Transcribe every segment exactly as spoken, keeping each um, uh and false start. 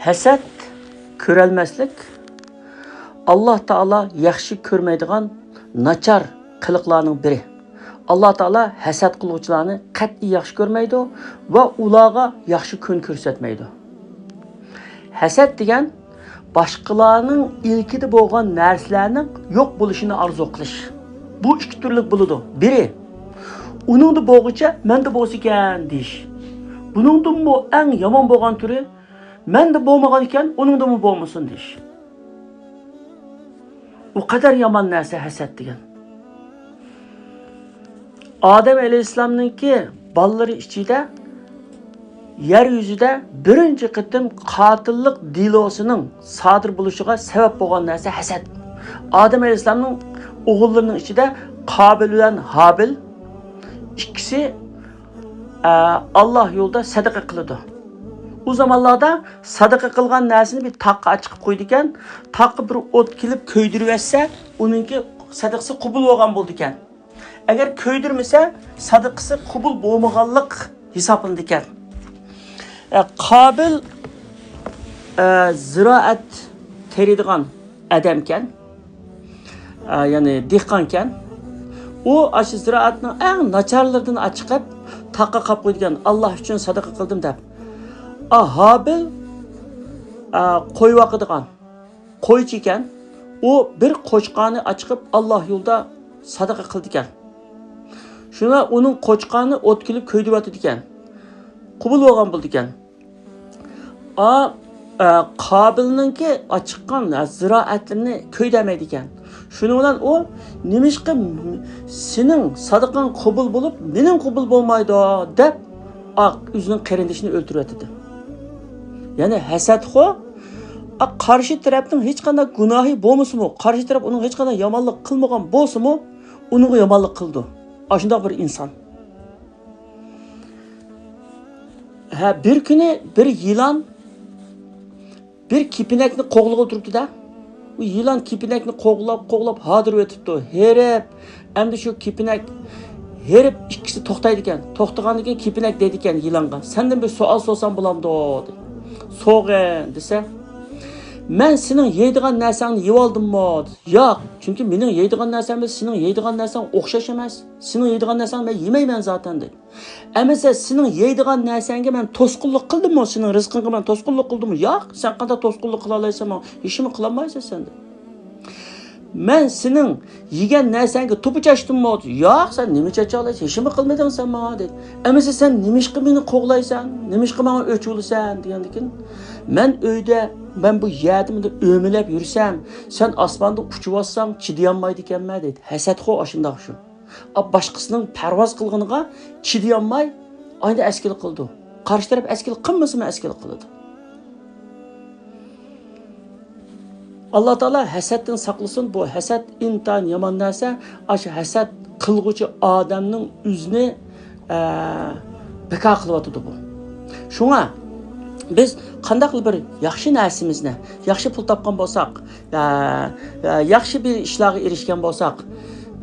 ھەسەت، كۆرەلمەسلىك، ئاللا تائالا ياخشى كۆرمەيدىغان ناچار قىلىقلارنىڭ بىرى. ئاللا تائالا ھەسەت قىلغۇچىلارنى قەتئىي ياخشى كۆرمەيدۇ ۋە ئۇلارغا ياخشى كۈن كۆرسەتمەيدۇ. ھەسەت دېگەن باشقىلارنىڭ ئىلكىدە بولغان نەرسىلەرنىڭ يوق بولۇشىنى ئارزۇ قىلىش. بۇ ئىككى تۈرلۈك بولىدۇ. بىرى، ئۇنىڭدا بولغۇچە مەندە بولسىكەن دېيىش. بۇنىڭدىنمۇ ئەڭ يامان بولغان تۈرى، مەندە بولمىغان ئىكەن، ئۇنىڭدىمۇ بولمىسۇن دېيىش. ئۇ قەدەر يامان نەرسە ھەسەت دېگەن. ئادەم ئەلەيھىسسالامنىڭكى بالىلىرى ئىچىدە يەر يۈزىدە بىرىنچى قېتىم قاتىللىق دېلوسىنىڭ سادىر بولۇشىغا سەۋەب بولغان نەرسە ھەسەت. ئادەم ئەلەيھىسسالامنىڭ ئوغۇللىرىنىڭ ئىچىدە قابىل بىلەن ھابىل ئىككىسى، ئە، ئاللا يولىدا سەدىقە قىلىدۇ. ئۇ زامانلاردا سەدىقە قىلغان نەرسىنى بىر تاغقا ئاچىقىپ قويىدىكەن. تاغقا بىر ئوت كېلىپ كۆيدۈرۈۋەتسە، ئۇنىڭكى سەدىقىسى قوبۇل بولغان بولىدىكەن. ئەگەر كۆيدۈرمىسە، سەدىقىسى قوبۇل بولمىغانلىق ھېسابلىنىدىكەن. ئە، قابىل، ئە، زىرائەت تېرىيدىغان ئادەمكەن. ئە، يەنى دېھقانكەن. ئۇ ئاشۇ زىرائەتنىڭ ئەڭ ناچارلىرىدىن ئاچىقىپ، تاغقا قاپ قويىدىكەن، ئاللا ئۈچۈن سەدىقە قىلدىم دەپ. ئا، ھابىل، ئە، قوي باقىدىغان قويچى ئىكەن. ئۇ بىر قوچقارنى ئاچىقىپ، ئاللا يولىدا سەدىقە قىلىدىكەن. شۇندا ئۇنىڭ قوچقارنى ئوت كېلىپ كۆيدۈرۈۋاتىدىكەن. قوبۇل بولغان بولىدىكەن. ئا، ئە، قابىلنىڭكى ئاچىققان، ئە، زىرائەتلىرىنى كۆيدۈرمەيدىكەن. شۇنىڭ بىلەن ئۇ، نېمىشقا سېنىڭ سەدىقەڭ قوبۇل بولۇپ، مېنىڭ قوبۇل بولمايدۇ دەپ، ئا، ئۆزىنىڭ قېرىندىشىنى ئۆلتۈرۈۋەتىدۇ. يەنى ھەسەتخو، ئا، قارشى تەرەپنىڭ ھېچقانداق گۇناھى بولمىسىمۇ، قارشى تەرەپ ئۇنىڭغا ھېچقانداق يامانلىق قىلمىغان بولسىمۇ، ئۇنىڭغا يامانلىق قىلىدۇ. ئاشۇنداق بىر ئىنسان. ھە، بىر كۈنى بىر يىلان بىر كېپىنەكنى قوغلىغىلى تۇرۇپتۇ-دە. بۇ يىلان كېپىنەكنى قوغلاپ، قوغلاپ ھاردۇرۇۋېتىپتۇ. ھېرىپ، ئەمدى شۇ كېپىنەك ھېرىپ ئىككىسى توختايدىكەن. توختىغاندىن كېيىن كېپىنەك دەيدىكەن يىلانغا، سەندىن بىر سوئال سورىسام بولامدۇ؟ دەيدۇ. سورىغىن دېسە، مەن سېنىڭ يەيدىغان نەرسەڭنى يېۋالدىممۇ؟ دېدى. ياق، چۈنكى مېنىڭ يەيدىغان نەرسەم بىلەن سېنىڭ يەيدىغان نەرسەڭ ئوخشاش ئەمەس. سېنىڭ يەيدىغان نەرسەڭنى مەن يېمەيمەن زاتەن، دېدى. ئەمىسە سېنىڭ يەيدىغان نەرسەڭگە مەن توسقۇنلۇق قىلدىممۇ؟ سېنىڭ رىزقىڭغا مەن توسقۇنلۇق قىلدىممۇ؟ ياق، سەن قانداق توسقۇنلۇق قىلالايسەن ماڭا؟ ھېچنېمە قىلالمايسەن سەن، دېدى. مەن سېنىڭ يېگەن نەرسەڭگە توپا چاچتىممۇ؟ دېدى. ياق، سەن نېمە چاچالايسەن؟ ھېچنېمە قىلمىدىڭ سەن ماڭا، دېدى. ئەمىسە سەن نېمىشقا مېنى قوغلايسەن؟ نېمىشقا ماڭا ئۆچ بولىسەن؟ دېگەندىكىن، مەن ئۆيدە، مەن بۇ يەردە مۇنداق ئۆمىلەپ يۈرسەم، سەن ئاسماندا ئۇچۇۋاتساڭ چىدىيالمايدىكەنمەن، دېدى. ھەسەتخو ئاشۇنداق شۇ. ئا، باشقىسىنىڭ پەرۋاز قىلغىنىغا چىدىيالماي، ئايدا ئەسكىلىك قىلىدۇ. قارشى تەرەپ ئەسكىلىك قىلمىسىمۇ ئەسكىلىك قىلىدۇ. ئاللا تائالا ھەسەتتىن ساقلىسۇن. بۇ ھەسەت ئىنتايىن يامان نەرسە. ئاشۇ ھەسەت قىلغۇچى ئادەمنىڭ ئۆزىنى، ئە، بىكار قىلىۋاتىدۇ بۇ. شۇڭا بىز قانداقلا بىر ياخشى نەرسىمىزنى، ياخشى پۇل تاپقان بولساق، ئە، ئە، ياخشى بىر ئىشلارغا ئېرىشكەن بولساق،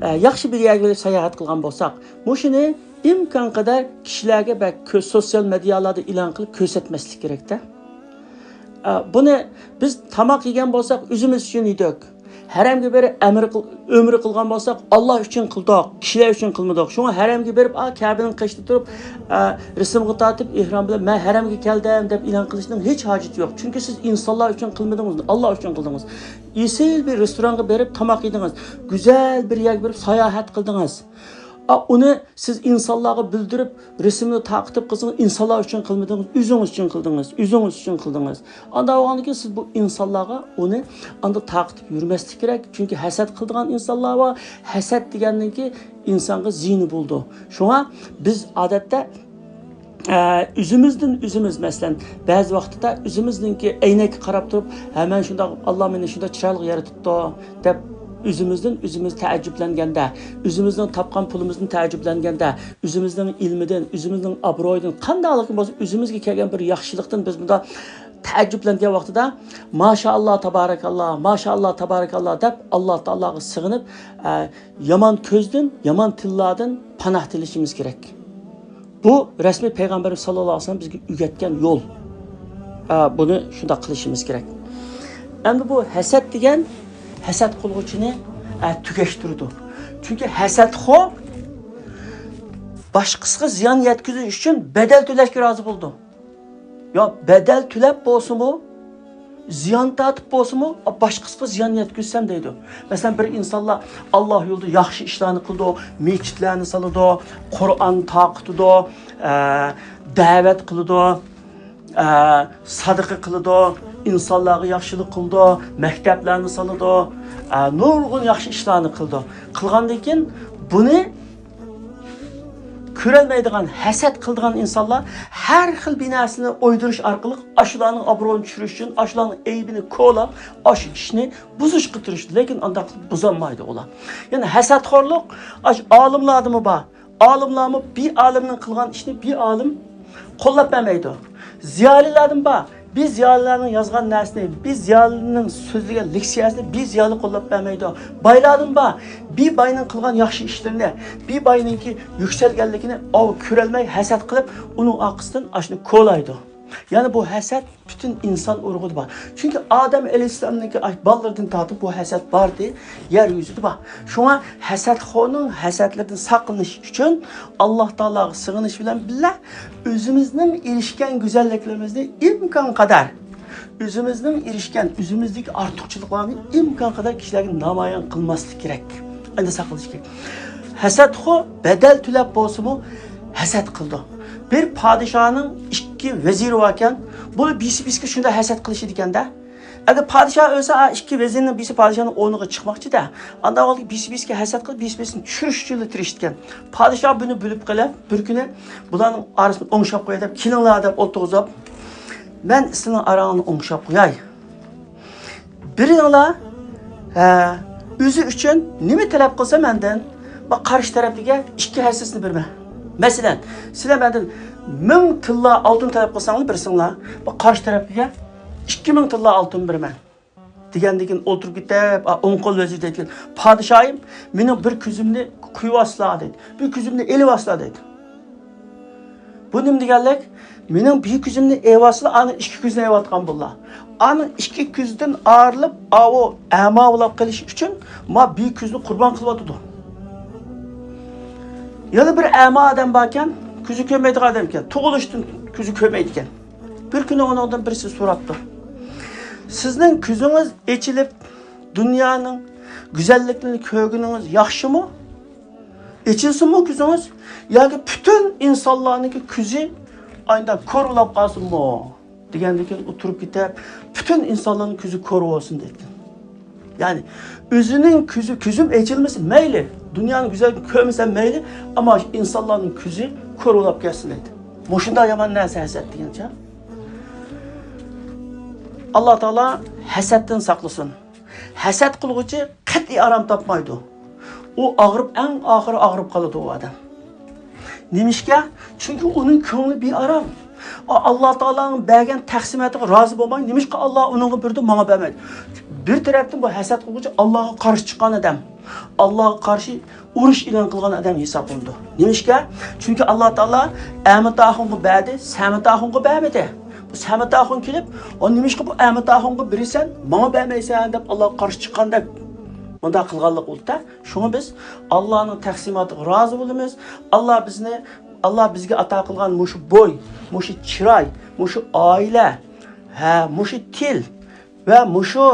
ئە، ياخشى بىر يەرگە بېرىپ ساياھەت قىلغان بولساق، مۇشۇنى ئىمكان قەدەر كىشىلەرگە بەك كۆ-، سوتسىيال مېدىيالاردا ئېلان قىلىپ كۆرسەتمەسلىك كېرەكتە. ئە، بۇنى بىز تاماق يېگەن بولساق، ئۆزىمىز ئۈچۈن يېدۇق. ھەرەمگە بېرىپ ئەمىر قىل-، ئۆمرە قىلغان بولساق، ئاللا ئۈچۈن قىلدۇق، كىشىلەر ئۈچۈن قىلمىدۇق. شۇڭا ھەرەمگە بېرىپ، ئا، كەبىنىڭ قېشىدا تۇرۇپ، ئە، رەسىمگە تارتىپ، ئېھرام بىلەن، «مەن ھەرەمگە كەلدىم» دەپ ئېلان قىلىشنىڭ ھېچ ھاجىتى يوق. چۈنكى سىز ئىنسانلار ئۈچۈن قىلمىدىڭىز، ئاللا ئۈچۈن قىلدىڭىز. ئېسىل بىر رېستورانغا بېرىپ تاماق يېدىڭىز، گۈزەل بىر يەرگە بېرىپ ساياھەت قىلدىڭىز. ئا، ئۇنى سىز ئىنسانلارغا بىلدۈرۈپ، رەسىمنى تارقىتىپ قىلسىڭىز، ئىنسانلار ئۈچۈن قىلمىدىڭىز، ئۆزىڭىز ئۈچۈن قىلدىڭىز، ئۆزىڭىز ئۈچۈن قىلدىڭىز. ئانداق بولغاندىن كېيىن سىز بۇ ئىنسانلارغا ئۇنى ئانداق تارقىتىپ يۈرمەسلىك كېرەك. چۈنكى ھەسەت قىلىدىغان ئىنسانلار بار. ھەسەت دېگەننىڭكى ئىنسانغا زىيىنى بولىدۇ. شۇڭا بىز ئادەتتە، ئە، ئۆزىمىزدىن ئۆزىمىز، مەسىلەن، بەزى ۋاقىتتا ئۆزىمىزنىڭكى ئەينەككە قاراپ تۇرۇپ، «ھە، مەن شۇنداق، ئاللا مېنى شۇنداق چىرايلىق يارىتىپتۇ» دەپ، ئۆزىمىزدىن ئۆزىمىز تەئەججۈپلەنگەندە، ئۆزىمىزنىڭ تاپقان پۇلىمىزدىن تەئەججۈپلەنگەندە، ئۆزىمىزنىڭ ئىلمىدىن، ئۆزىمىزنىڭ ئابرۇيىدىن، قانداقلىقىمۇ بولسا، ئۆزىمىزگە كەلگەن بىر ياخشىلىقتىن بىز بۇنداق تەئەججۈپلەنگەن ۋاقتىدا، «ماشائاللا، تابارەكاللا، ماشائاللا، تابارەكاللا» دەپ، ئاللا تائالاغا سېغىنىپ، ئە، يامان كۆزدىن، يامان تىللاردىن پاناھ تىلىشىمىز كېرەك. بۇ رەسمىي پەيغەمبەرىمىز ساللاللاھۇ ئەلەيھى ۋەسەللەم بىزگە ئۆگەتكەن يول. ئا، بۇنى شۇنداق قىلىشىمىز كېرەك. ئەمدى بۇ ھەسەت دېگەن ھەسەت قىلغۇچىنى، ئا، تۈگەشتۈرىدۇ. چۈنكى ھەسەتخور باشقىسىغا زىيان يەتكۈزۈش ئۈچۈن بەدەل تۆلەشكە رازى بولىدۇ. يا بەدەل تۆلەپ بولسىمۇ، زىيان تارتىپ بولسىمۇ، باشقىسىغا زىيان يەتكۈزسەم دەيدۇ. مەسىلەن، بىر ئىنسانلار ئاللا يولىدا ياخشى ئىشلارنى قىلىدۇ، مەسچىتلەرنى سالىدۇ، قۇرئان تارقىتىدۇ، ئە، دەۋەت قىلىدۇ، ئە، سادىقە قىلىدۇ، ئىنسانلارغا ياخشىلىق قىلىدۇ، مەكتەپلەرنى سالىدۇ، ئە، نۇرغۇن ياخشى ئىشلارنى قىلىدۇ. قىلغاندىن كېيىن بۇنى كۆرەلمەيدىغان، ھەسەت قىلىدىغان ئىنسانلار ھەر خىل بىر نەرسىنى ئويدۇرۇش ئارقىلىق ئاشۇلارنىڭ ئابرۇيىنى چۈشۈرۈش ئۈچۈن، ئاشۇلارنىڭ ئەيىبىنى كولاپ، ئاشۇ ئىشنى بۇزۇشقا تىرىشىدۇ. لېكىن ئانداق قىلىپ بۇزالمايدۇ ئۇلار. يەنى ھەسەتخورلۇق ئاشۇ ئالىملاردىمۇ بار. ئالىملارمۇ بىر ئالىمنىڭ قىلغان ئىشىنى بىر ئالىم قوللاپ بەرمەيدۇ. زىيالىيلاردىن بار. بىر زىيالىيلارنىڭ يازغان نەرسىنى، بىر زىيالىينىڭ سۆزلىگەن لېكسىيەسىنى بىر زىيالىي قوللاپ بەرمەيدۇ. بايلاردىن بار. بىر باينىڭ قىلغان ياخشى ئىشلىرىنى، بىر باينىڭكى يۈكسەلگەنلىكىنى ئاۋۇ كۆرەلمەي ھەسەت قىلىپ، ئۇنىڭ ئارقىسىدىن ئاشۇنى كولايدۇ. يەنى بۇ ھەسەت پۈتۈن ئىنسان ئۇرۇقىدا بار. چۈنكى ئادەم ئەلەيھىسسالامنىڭكى ئاي-، بالىلىرىدىن تارتىپ بۇ ھەسەت باردى، يەر يۈزىدە بار. شۇڭا ھەسەتخورنىڭ ھەسەتلىرىدىن ساقلىنىش ئۈچۈن ئاللا تائالاغا سىغىنىش بىلەن بىللە، ئۆزىمىزنىڭ ئېرىشكەن گۈزەللىكلىرىمىزنى ئىمكان قەدەر، ئۆزىمىزنىڭ ئېرىشكەن، ئۆزىمىزدىكى ئارتۇقچىلىقلارنى ئىمكان قەدەر كىشىلەرگە نامايان قىلماسلىق كېرەك. ئەندى ساقلىنىش كېرەك. ھەسەتخور بەدەل تۆلەپ بولسىمۇ ھەسەت قىلىدۇ. بىر پادىشاھنىڭ ئىككى ۋەزىرى باركەن، بۇلار بىرسى بىرسىگە شۇنداق ھەسەت قىلىشىدىكەن-دە. ئەگەر پادىشاھ ئۆلسە، ئا، ئىككى ۋەزىرنىڭ بىرسى پادىشاھنىڭ ئورنىغا چىقماقچى-دە. ئانداق ۋاقىتتا بىرسى بىرسىگە ھەسەت قىلىپ، بىرسى بىرسىنى چۈشۈرۈش ئۈچۈن تىرىشىدىكەن. پادىشاھ بۇنى بىلىپ قېلىپ، بىر كۈنى بۇلارنىڭ ئارىسىنى ئوڭشاپ قوياي دەپ، كېلىڭلار دەپ ئولتۇرغۇزۇپ، مەن سىلىنىڭ ئاراڭلارنى ئوڭشاپ قوياي. بىرىڭلار، ھە، ئۆزى ئۈچۈن نېمە تەلەپ قىلسا مەندىن، بۇ قارشى تەرەپكىگە ئىككى ھەسسىسىنى بېرىمەن. مەسىلەن، سىلەر مەندىن مىڭ تىللا ئالتۇن تەلەپ قىلساڭلار، بىرسىڭلار، بۇ قارشى تەرەپكىگە ئىككى مىڭ تىللا ئالتۇن بېرىمەن. دېگەندىن كېيىن ئولتۇرۇپ كېتىپ، ئا، ئوڭ قول ۋەزىر دەيدىكەن، پادىشاھىم، مېنىڭ بىر كۆزۈمنى قويۇۋالسىلا دەيدۇ. بىر كۆزۈمنى ئېلىۋالسىلا دەيدۇ. بۇ نېمە دېگەنلىك؟ مېنىڭ بىر كۆزۈمنى ئېلىۋالسىلا، ئاندىن ئىككى كۆزنى ئېلىۋاتقان بوللا. ئاندىن ئىككى كۆزدىن ئايرىلىپ، ئاۋۇ ئەما بولاپ قېلىش ئۈچۈن ما بىر كۆزنى قۇربان قىلىۋاتىدۇ. يەنە بىر ئەما ئادەم باركەن، كۆزى كۆرمەيدىغان ئادەمكەن، تۇغۇلۇشتىن كۆزى كۆرمەيدىكەن. بىر كۈنى ئۇنىڭدىن بىرسى سوراپتۇ، سىزنىڭ كۆزىڭىز ئېچىلىپ، دۇنيانىڭ گۈزەللىكلىرىنى كۆرگىنىڭىز ياخشىمۇ؟ ئېچىلسىنمۇ كۆزىڭىز؟ ياكى پۈتۈن ئىنسانلارنىڭكى كۆزى ئاينىدا كور بولاپ قالسۇنمۇ؟ دېگەندىن كېيىن ئۇ تۇرۇپ كېتىپ، پۈتۈن ئىنسانلارنىڭ كۆزى كور بولسۇن دەيدىكەن. يەنى ئۆزىنىڭ كۆزى، كۆزۈم ئېچىلمىسا مەيلى، دۇنيانىڭ گۈزەللىكىنى كۆرمىسەم مەيلى، ئەمما ئىنسانلارنىڭ كۆزى كور بولاپ كەتسۇن دەيدۇ. مۇشۇنداق يامان نەرسە ھەسەت دېگەنچە. ئاللا تائالا ھەسەتتىن ساقلىسۇن. ھەسەت قىلغۇچى قەتئىي ئارام تاپمايدۇ. ئۇ ئاغرىپ، ئەڭ ئاخىرى ئاغرىپ قالىدۇ ئۇ ئادەم. نېمىشقا؟ چۈنكى ئۇنىڭ كۆڭلى بىئارام. ئا-، ئاللا تائالانىڭ بەرگەن تەقسىماتىغا رازى بولماي، نېمىشقا ئاللا ئۇنىڭغا بېرىدۇ، ماڭا بەرمەيدۇ؟ بىر تەرەپتىن بۇ ھەسەت قىلغۇچى ئاللاغا قارشى چىققان ئادەم. ئاللاغا قارشى ئۇرۇش ئېلان قىلغان ئادەم ھېسابلىنىدۇ. نېمىشقا؟ چۈنكى ئاللا تائالا ئەمىتاخۇنغا بەردى، سەمىتاخۇنغا بەرمىدى. بۇ سەمىتاخۇن كېلىپ، ئۇ نېمىشقا بۇ ئەمىتاخۇنغا بېرىسەن، ماڭا بەرمەيسەن دەپ ئاللاغا قارشى چىققاندەك مۇنداق قىلغانلىق بولدى-دە. شۇڭا بىز ئاللانىڭ تەقسىماتىغا رازى بولىمىز. ئاللا بىزنى، ئاللا بىزگە ئاتا قىلغان مۇشۇ بوي، مۇشۇ چىراي، مۇشۇ ئائىلە، ھە، مۇشۇ تىل، ۋە مۇشۇ،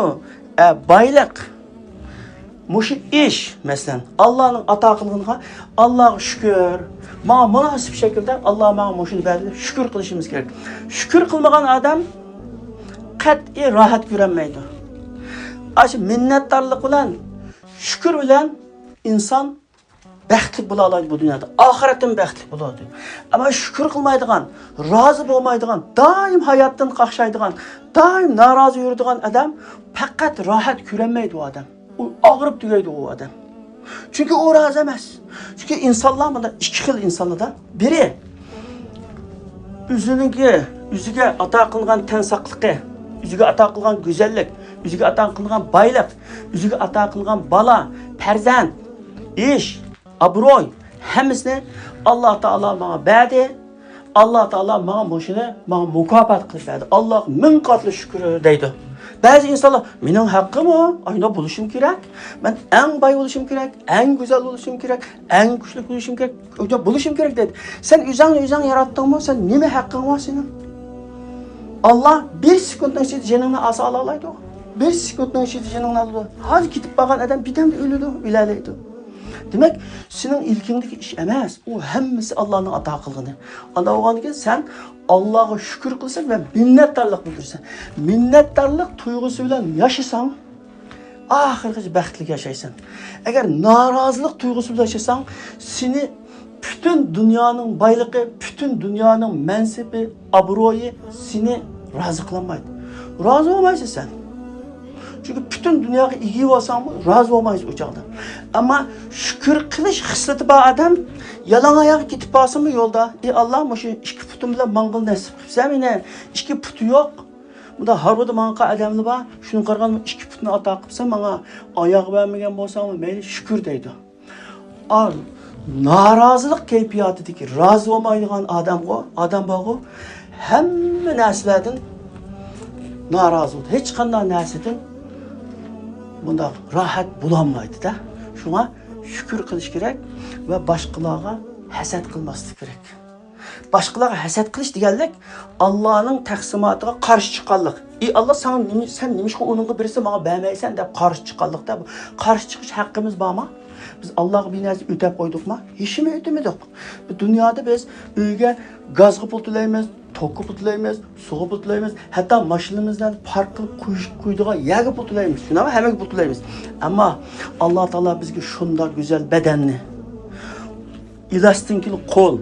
ئە، بايلىق، مۇشۇ ئىش، مەسىلەن، ئاللانىڭ ئاتا قىلغىنىغا ئاللاغا شۈكۈر. ماڭا مۇناسىپ شەكىلدە ئاللا ماڭا مۇشۇنى بەردى دەپ شۈكۈر قىلىشىمىز كېرەك. شۈكۈر قىلمىغان ئادەم قەتئىي راھەت كۆرەلمەيدۇ. ئاشۇ مىننەتدارلىق بىلەن، شۈكۈر بىلەن ئىنسان بەختلىك بولالايدۇ بۇ دۇنيادا، ئاخىرەتتىمۇ بەختلىك بولىدۇ. ئەمما شۈكۈر قىلمايدىغان، رازى بولمايدىغان، دائىم ھاياتتىن قاقشايدىغان، دائىم نارازى يۈرىدىغان ئادەم پەقەت راھەت كۆرەلمەيدۇ ئۇ ئادەم. ئۇ ئاغرىپ تۈگەيدۇ ئۇ ئادەم. چۈنكى ئۇ رازى ئەمەس. چۈنكى ئىنسانلار مۇنداق ئىككى خىل ئىنسانلاردا. بىرى ئۆزىنىڭكى، ئۆزىگە ئاتا قىلغان تەن ساقلىقى، ئۆزىگە ئاتا قىلغان گۈزەللىك، ئۆزىگە ئاتا قىلغان بايلىق، ئۆزىگە ئاتا قىلغان بالا، پەرزەنت، ئىش، ئابروي، ھەممىسىنى ئاللا تائالا ماڭا بەردى. ئاللا تائالا ماڭا مۇشۇنى، ماڭا مۇكاپات قىلىپ بەردى. ئاللاغا مىڭ قاتلىق شۈكۈر دەيدۇ. بەزى ئىنسانلار، مېنىڭ ھەققىمۇ ئاينا بولۇشۇم كېرەك، مەن ئەڭ باي بولۇشۇم كېرەك، ئەڭ گۈزەل بولۇشۇم كېرەك، ئەڭ كۈچلۈك بولۇشۇم كېرەك، بولۇشۇم كېرەك دەيدۇ. سەن ئۆزۈڭنى ئۆزۈڭ ياراتتىڭمۇ؟ سەن نېمە ھەققىڭ بار سېنىڭ؟ ئاللا بىر سېكۇنتنىڭ ئىچىدە جېنىڭنى ئالسا ئالالايدۇ. بىر سېكۇنتنىڭ ئىچىدە جېنىڭنى ئالىدۇ. ھازىر كېتىپ بارغان ئادەم بىردەمدە ئۆلىدۇ، ئۆلەلەيدۇ. دېمەك، سېنىڭ ئىلكىڭدىكى ئىش ئەمەس. ئۇ ھەممىسى ئاللانىڭ ئاتا قىلغىنى. ئانداق بولغاندىكىن سەن ئاللاغا شۈكۈر قىلىسەن ۋە مىننەتدارلىق بىلدۈرىسەن. مىننەتدارلىق تۇيغۇسى بىلەن ياشىساڭ، ئاخىرغىچە بەختلىك ياشايسەن. ئەگەر نارازىلىق تۇيغۇسى بىلەن ياشىساڭ، سېنى پۈتۈن دۇنيانىڭ بايلىقى، پۈتۈن دۇنيانىڭ مەنسىپى، ئابرۇيى سېنى رازى قىلالمايدۇ. رازى بولمايسەن سەن. چۈنكى پۈتۈن دۇنياغا ئىگە بولساڭمۇ، رازى بولمايسەن ئۇ چاغدا. ئەمما شۈكۈر قىلىش خىسلىتى بار ئادەم يالاڭ ئاياغ كېتىپ بارسىمۇ يولدا، ئى ئاللا، مۇشۇ ئىككى پۇتۇم بىلەن ماڭغىلى نەسىپ قىلسا مېنى، ئىككى پۇتى يوق. مۇنداق ھارۋىدا ماڭغان ئادەملەر بار، شۇنىڭغا قارىغاندا ئىككى پۇتنى ئاتا قىلسا، ماڭا ئاياغ بەرمىگەن بولساڭمۇ مەيلى، شۈكۈر دەيدۇ. ئا، نارازىلىق كەيپىياتىدىكى، رازى بولمايدىغان ئادەمغۇ، ئادەم بارغۇ، ھەممە نەرسىلەردىن نارازى بولىدۇ. ھېچقانداق نەرسىدىن بۇنداق راھەت بولالمايدۇ-دە. شۇڭا شۈكۈر قىلىش كېرەك ۋە باشقىلارغا ھەسەت قىلماسلىق كېرەك. باشقىلارغا ھەسەت قىلىش دېگەنلىك، ئاللانىڭ تەقسىماتىغا قارشى چىققانلىق. ئى ئاللا، ساڭا نېمە، سەن نېمىشقا ئۇنىڭغا بېرىسەن، ماڭا بەرمەيسەن دەپ قارشى چىققانلىق-دە. بۇ قارشى چىقىش ھەققىمىز بارمۇ؟ بىز ئاللاغا بىر نەرسە ئۆتەپ قويدۇقمۇ؟ ھېچنېمە ئۆتىمىدۇق. بۇ دۇنيادا بىز ئۆيگە گازغا پۇل تۆلەيمىز، توكقا پۇل تۆلەيمىز، سۇغا پۇل تۆلەيمىز، ھەتتا ماشىنىمىزنى پارك قىلىپ قويۇش، قويىدىغان يەرگە پۇل تۆلەيمىز. شۇنداقمۇ؟ ھەممىگە پۇل تۆلەيمىز. ئەمما ئاللا تائالا بىزگە شۇنداق گۈزەل بەدەننى، ئېلاستىنكىلىق قول،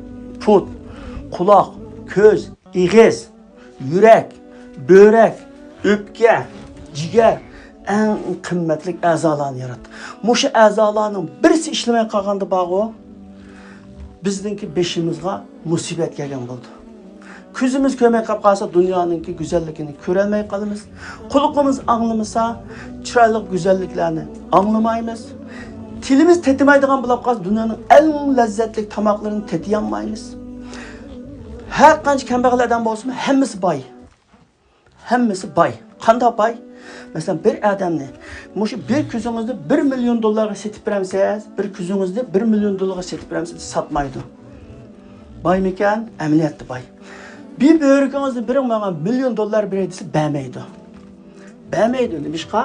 پۇت، قۇلاق، كۆز، ئېغىز، يۈرەك، بۆرەك، ئۆپكە، جىگەر، ئەڭ قىممەتلىك ئەزالارنى ياراتتى. مۇشۇ ئەزالارنىڭ بىرسى ئىشلىمەي قالغاندا بارغۇ، بىزنىڭكى بېشىمىزغا مۇسىبەت كەلگەن بولىدۇ. كۆزىمىز كۆرمەي قاپ قالسا، دۇنيانىڭكى گۈزەللىكىنى كۆرەلمەي قالىمىز. قۇلىقىمىز ئاڭلىمىسا، چىرايلىق گۈزەللىكلەرنى ئاڭلىمايمىز. تىلىمىز تېتىمايدىغان بولۇپ قالسا، دۇنيانىڭ ئەڭ لەززەتلىك تاماقلىرىنى تېتىيالمايمىز. ھەر قانچە كەمبەغەل ئادەم بولسىمۇ، ھەممىسى باي. ھەممىسى باي. قانداق باي؟ مەسىلەن، بىر ئادەمنى مۇشۇ بىر كۆزىڭىزنى بىر مىليون دوللارغا سېتىپ بېرەمسىز؟ بىر كۆزىڭىزنى بىر مىليون دوللارغا سېتىپ بېرەمسىز؟ ساتمايدۇ. بايمىكەن؟ ئەمەلىيەتتە باي. بىر بۆرىكىڭىزنى بېرىڭ ماڭا، مىليون دوللار بېرەي دېسە، بەرمەيدۇ. بەرمەيدۇ. نېمىشقا؟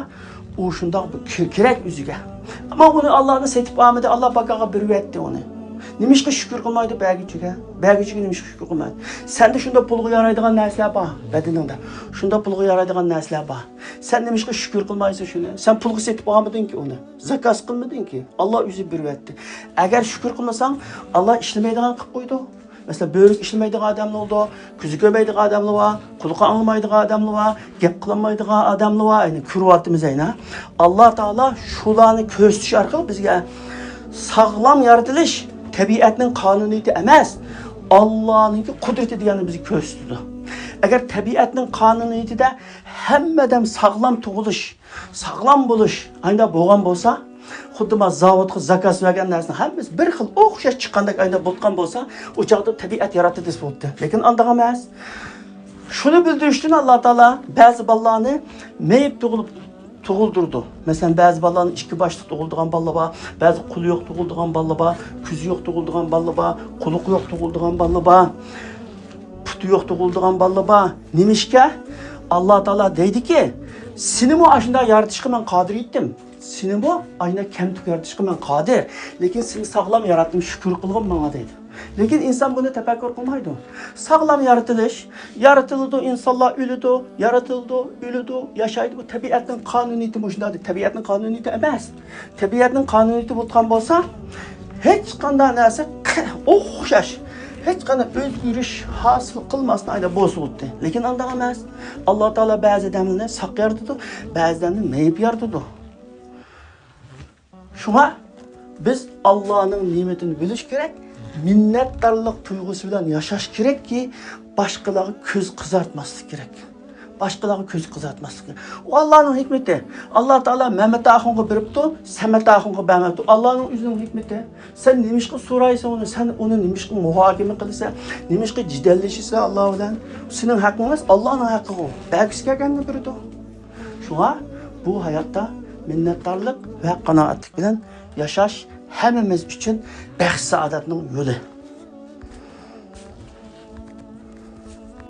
ئۇ شۇنداق بىر كى-، كېرەك ئۆزىگە. ئەمما ئۇنى ئاللانى سېتىپ ئالمىدى، ئاللا باكاغا بېرىۋەتتى ئۇنى. نېمىشقا شۈكۈر قىلمايدۇ بەرگۈچىگە؟ بەرگۈچىگە نېمىشقا شۈكۈر قىلمايدۇ؟ سەندە شۇنداق پۇلغا يارايدىغان نەرسىلەر بار، بەدىنىڭدە. شۇنداق پۇلغا يارايدىغان نەرسىلەر بار. سەن نېمىشقا شۈكۈر قىلمايسەن شۇنى؟ سەن پۇلغا سېتىپ ئالمىدىڭكى ئۇنى. زاكاز قىلمىدىڭكى. ئاللا ئۆزى بېرىۋەتتى. ئەگەر شۈكۈر قىلمىساڭ، ئاللا ئىشلىمەيدىغان قىلىپ قويىدۇ. مەسىلەن، بۆرىكى ئىشلىمەيدىغان ئادەملەر بولىدۇ، كۆزى كۆرمەيدىغان ئادەملەر بار، قۇلىقى ئاڭلىمايدىغان ئادەملەر بار، گەپ قىلالمايدىغان ئادەملەر بار. يەنى كۆرۈۋاتىمىز ئەينە. ئاللا تائالا شۇلارنى كۆرسىتىش ئارقىلىق بىزگە ساغلام يارىتىلىش تەبىئەتنىڭ قانۇنىيىتى ئەمەس، ئاللانىڭكى قۇدرىتى دېگەننى بىزگە كۆرسىتىدۇ. ئەگەر تەبىئەتنىڭ قانۇنىيىتىدە ھەممە ئادەم ساغلام تۇغۇلۇش، ساغلام بولۇش ئانداق بولغان بولسا، خۇددى مانا زاۋۇتقا زاكاز بەرگەن نەرسىنىڭ ھەممىسى بىر خىل ئوخشاش چىققاندەك ئانداق بولغان بولسا، ئۇ چاغدا تەبىئەت ياراتتى دېسە بولاتتى. لېكىن ئانداق ئەمەس. شۇنى بىلدۈرۈش ئۈچۈن ئاللا تائالا بەزى بالىلارنى مېيىپ تۇغۇلۇپ، تۇغۇلدۇرىدۇ. مەسىلەن، بەزى بالىلارنى ئىككى باشلىق تۇغۇلىدىغان بالىلار بار، بەزى قولى يوق تۇغۇلىدىغان بالىلار بار، كۆزى يوق تۇغۇلىدىغان بالىلار بار، قۇلىقى يوق تۇغۇلىدىغان بالىلار بار، پۇتى يوق تۇغۇلىدىغان بالىلار بار. نېمىشقا؟ ئاللا تائالا دەيدىكى، سېنىمۇ ئاشۇنداق يارىتىشقا مەن قادىر ئىدىم. سېنىمۇ ئاشۇنداق كەمتۈك يارىتىشقا مەن قادىر. لېكىن سېنى ساغلام ياراتتىم، شۈكۈر قىلغىن ماڭا دەيدۇ. لېكىن ئىنسان بۇنى تەپەككۇر قىلمايدۇ. ساغلام يارىتىلىش، يارىتىلىدۇ، ئىنسانلار ئۆلىدۇ، يارىتىلىدۇ، ئۆلىدۇ، ياشايدۇ. بۇ تەبىئەتنىڭ قانۇنىيىتى مۇشۇنداق. تەبىئەتنىڭ قانۇنىيىتى ئەمەس. تەبىئەتنىڭ قانۇنىيىتى بولغان بولسا، ھېچقانداق نەرسە ئوخشاش، ھېچقانداق ئۆزگىرىش ھاسىل قىلماستىن ئايدا بولسا بولاتتى. لېكىن ئانداق ئەمەس. ئاللا تائالا بەزى ئادەملەرنى ساق يارىتىدۇ، بەزى ئادەمنى مېيىپ يارىتىدۇ. شۇڭا بىز ئاللانىڭ نېمىتىنى بىلىش كېرەك، مىننەتدارلىق تۇيغۇسى بىلەن ياشاش كېرەككى، باشقىلارغا كۆز قىزارتماسلىق كېرەك. باشقىلارغا كۆز قىزارتماسلىقى. ئۇ ئاللانىڭ ھېكمىتى. ئاللا تائالا مەمەت ئاخۇنغا بېرىپتۇ، سەمەت ئاخۇنغا بەرمەپتۇ. ئاللانىڭ ئۆزىنىڭ ھېكمىتى. سەن نېمىشقا سورايسەن ئۇنى؟ سەن ئۇنى نېمىشقا مۇھاكىمە قىلىسەن؟ نېمىشقا جېدەللىشىسەن ئاللا بىلەن؟ سېنىڭ ھەققىڭ ئەمەس، ئاللانىڭ ھەققى ئۇ. بەرگۈسى كەلگەننى بېرىدۇ. شۇڭا بۇ ھاياتتا مىننەتدارلىق ۋە قانائەتلىك بىلەن ياشاش ھەممىمىز ئۈچۈن بەخت سائادەتنىڭ يولى.